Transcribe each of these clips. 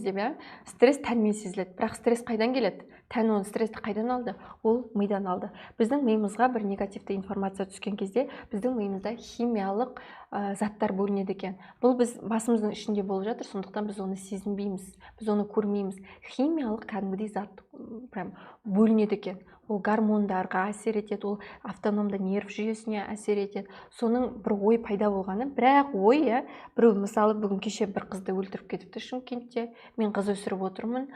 Деп, иә, стресс тәнмен сезіледі. Бірақ стресс қайдан келеді? Тән оны, стрессті қайдан алды? Ол мидан алды. Біздің миымызға бір негативті информация түскен кезде біздің миымызда химиялық заттар бөлінеді екен. Бұл біз басымыздың ішінде болып жатыр, сондықтан біз оны сезінбейміз, біз оны көрмейміз. Химиялық кәдімгідей зат прям бөлінеді екен. Ол гормондарға әсер етеді, ол автономды нерв жүйесіне әсер етеді. Соның бір ой пайда болғаны, бірақ ой, иә, біреу, мысалы, бүгін, кеше бір қызды өлтіріп кетіпті Шымкентте. Мен қыз өсіріп отырмын,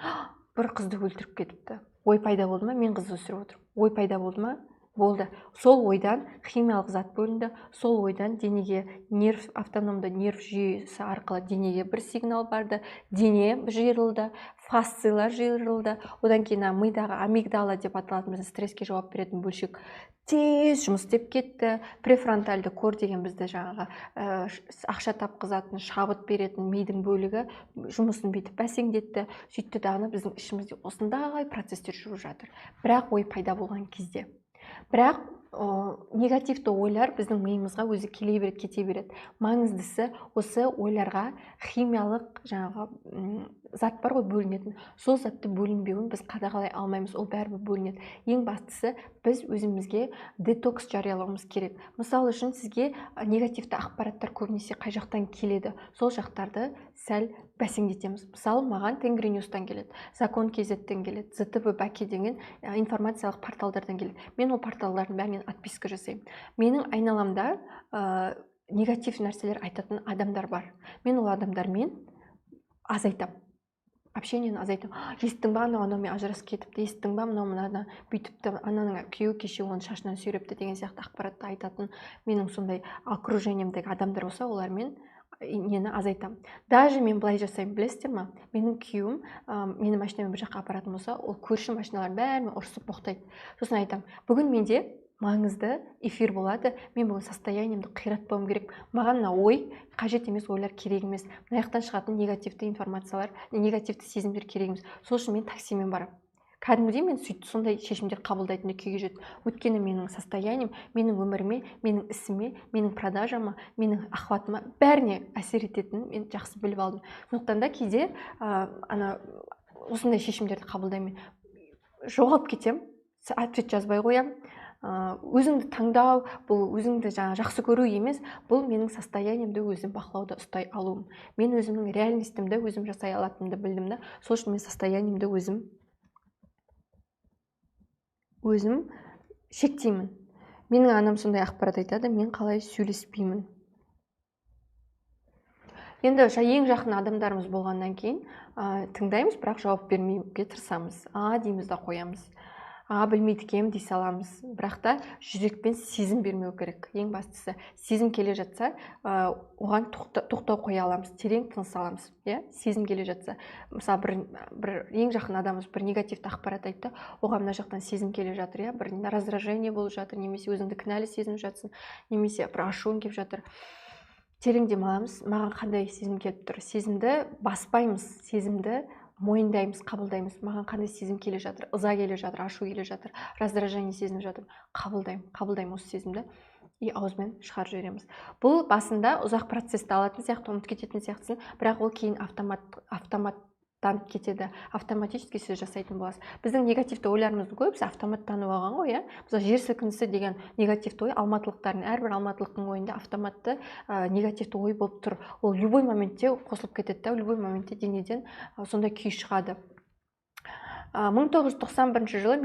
бір қызды өлтіріп кетіпті. Ой пайда болды ма? Мен қыз өсіріп отырмын. Ой пайда болды ма? Болды. Сол ойдан химиялық зат бөлінді. Сол ойдан денеге, нерв, автономды нерв жүйесі арқылы денеге бір сигнал барды. Дене жиырылды, фасциялар жиырылды. Одан кейін ана мидағы амигдала деп аталатын, біздің стресске жауап беретін бөлшек тез жұмыс істеп кетті. Префронтальды кор деген бізді жаңағы ақша тапқызатын, шабыт беретін мидың бөлігі жұмысын бүйтіп бәсеңдетті. Сөйтті дағыны біздің ішімізде осындай процесстер жүріп жатыр, бірақ ой пайда болған кезде. Бірақ негативті ойлар біздің миымызға өзі келе береді, кете береді. Маңыздысы, осы ойларға химиялық жаңағы зат бар ғой бөлінетін, сол затты бөлінбеуін біз қадағалай алмаймыз, ол бәрібір бөлінеді. Ең бастысы, біз өзімізге детокс жариялауымыз керек. Мысалы үшін, сізге негативті ақпараттар көбінесе қай жақтан келеді, сол жақтарды сәл бәсеңдетеміз. Мысалы, маған Тенгриньюстан келеді, Закон kz-тен келеді, ЗТБ Бәке деген информациялық порталдардан келеді. Мен ол порталдардың бәрінен отписка жасаймын. Менің айналамда негатив нәрселер айтатын адамдар бар, мен ол адамдармен азайтамын, общение ні азайтамын. Естідің ба, анау анаумен ажырасып кетіпті, естідің ба, мынау мынаны бүйтіпті, ананың күйеуі кеше оның шашынан сүйрепті деген сияқты ақпаратты айтатын менің сондай окружение мдегі адамдар болса, олармен нені азайтамын. Даже мен былай жасаймын, білесіздер ма? Менің күйеуім мені машинамен бір жаққа апаратын болса, ол көрші машиналардың бәрімен ұрысып, боқтайды. Сосын айтамын: «Бүгін менде маңызды эфир болады, мен бүгін состояние мді қиратпауым керек. Маған мына ой, қажет емес ойлар керек емес, мына жақтан шығатын негативті информациялар, негативті сезімдер керек емес. Сол үшін мен таксимен барамын». Кәдімгідей мен сөйтіп, сондай шешімдер қабылдайтын күйге жеттім, өйткені менің состоянием менің өміріме, менің ісіме, менің продажа ма, менің охват ыма, бәріне әсер ететінін мен жақсы біліп алдым. Сондықтан да кейде ана осындай шешімдерді қабылдаймын: жоғалып кетемін, ответ жазбай қоямын. Өзіңді таңдау — бұл өзіңді жаңа жақсы көру емес, бұл менің состояние мді өзім бақылауда ұстай алуым. Мен өзімнің реальность імді өзім жасай алатынымды білдім да, сол үшін мен состояние мді өзім шектеймін. Менің анам сондай ақпарат айтады, мен қалай сөйлеспеймін енді? Ең жақын адамдарымыз болғаннан кейін тыңдаймыз, бірақ жауап бермеуге тырысамыз. «А» дейміз да қоямыз, «А, білмейді екенмін» дей саламыз. Бірақ та жүрекпен сезім бермеу керек. Ең бастысы, сезім келе жатса, оған тоқтау қоя аламыз, терең тыныс аламыз, иә. Сезім келе жатса, мысалы, бір ең жақын адамымыз бір негативті ақпарат айтты, оған мына жақтан сезім келе жатыр, иә, бір раздражение болып жатыр немесе өзіңді кінәлі сезініп жатсың, немесе бір ашуың келіп жатыр. Терең демаламыз. Маған қандай сезім келіп тұр? Сезімді баспаймыз, сезімді мойындаймыз, қабылдаймыз. Маған қандай сезім келе жатыр? Ыза келе жатыр, ашу келе жатыр, раздражение сезініп жатырмын. Қабылдаймын, қабылдаймын осы сезімді и ауызбен шығарып жібереміз. Бұл басында ұзақ процессті алатын сияқты, ұмытып кететін сияқтысың, бірақ ол кейін автоматтанып кетеді, автоматически сіз жасайтын боласыз. Біздің негативті ойларымыздың көбісі автоматтанып алған ғой, иә. Мысалы, жер сілкінісі деген негативті ой алматылықтардың, әрбір алматылықтың ойында автоматты негативті ой болып тұр. Ол любой моментте қосылып кетеді да, любой моментте денеден сондай күй шығады. 1991 жылы.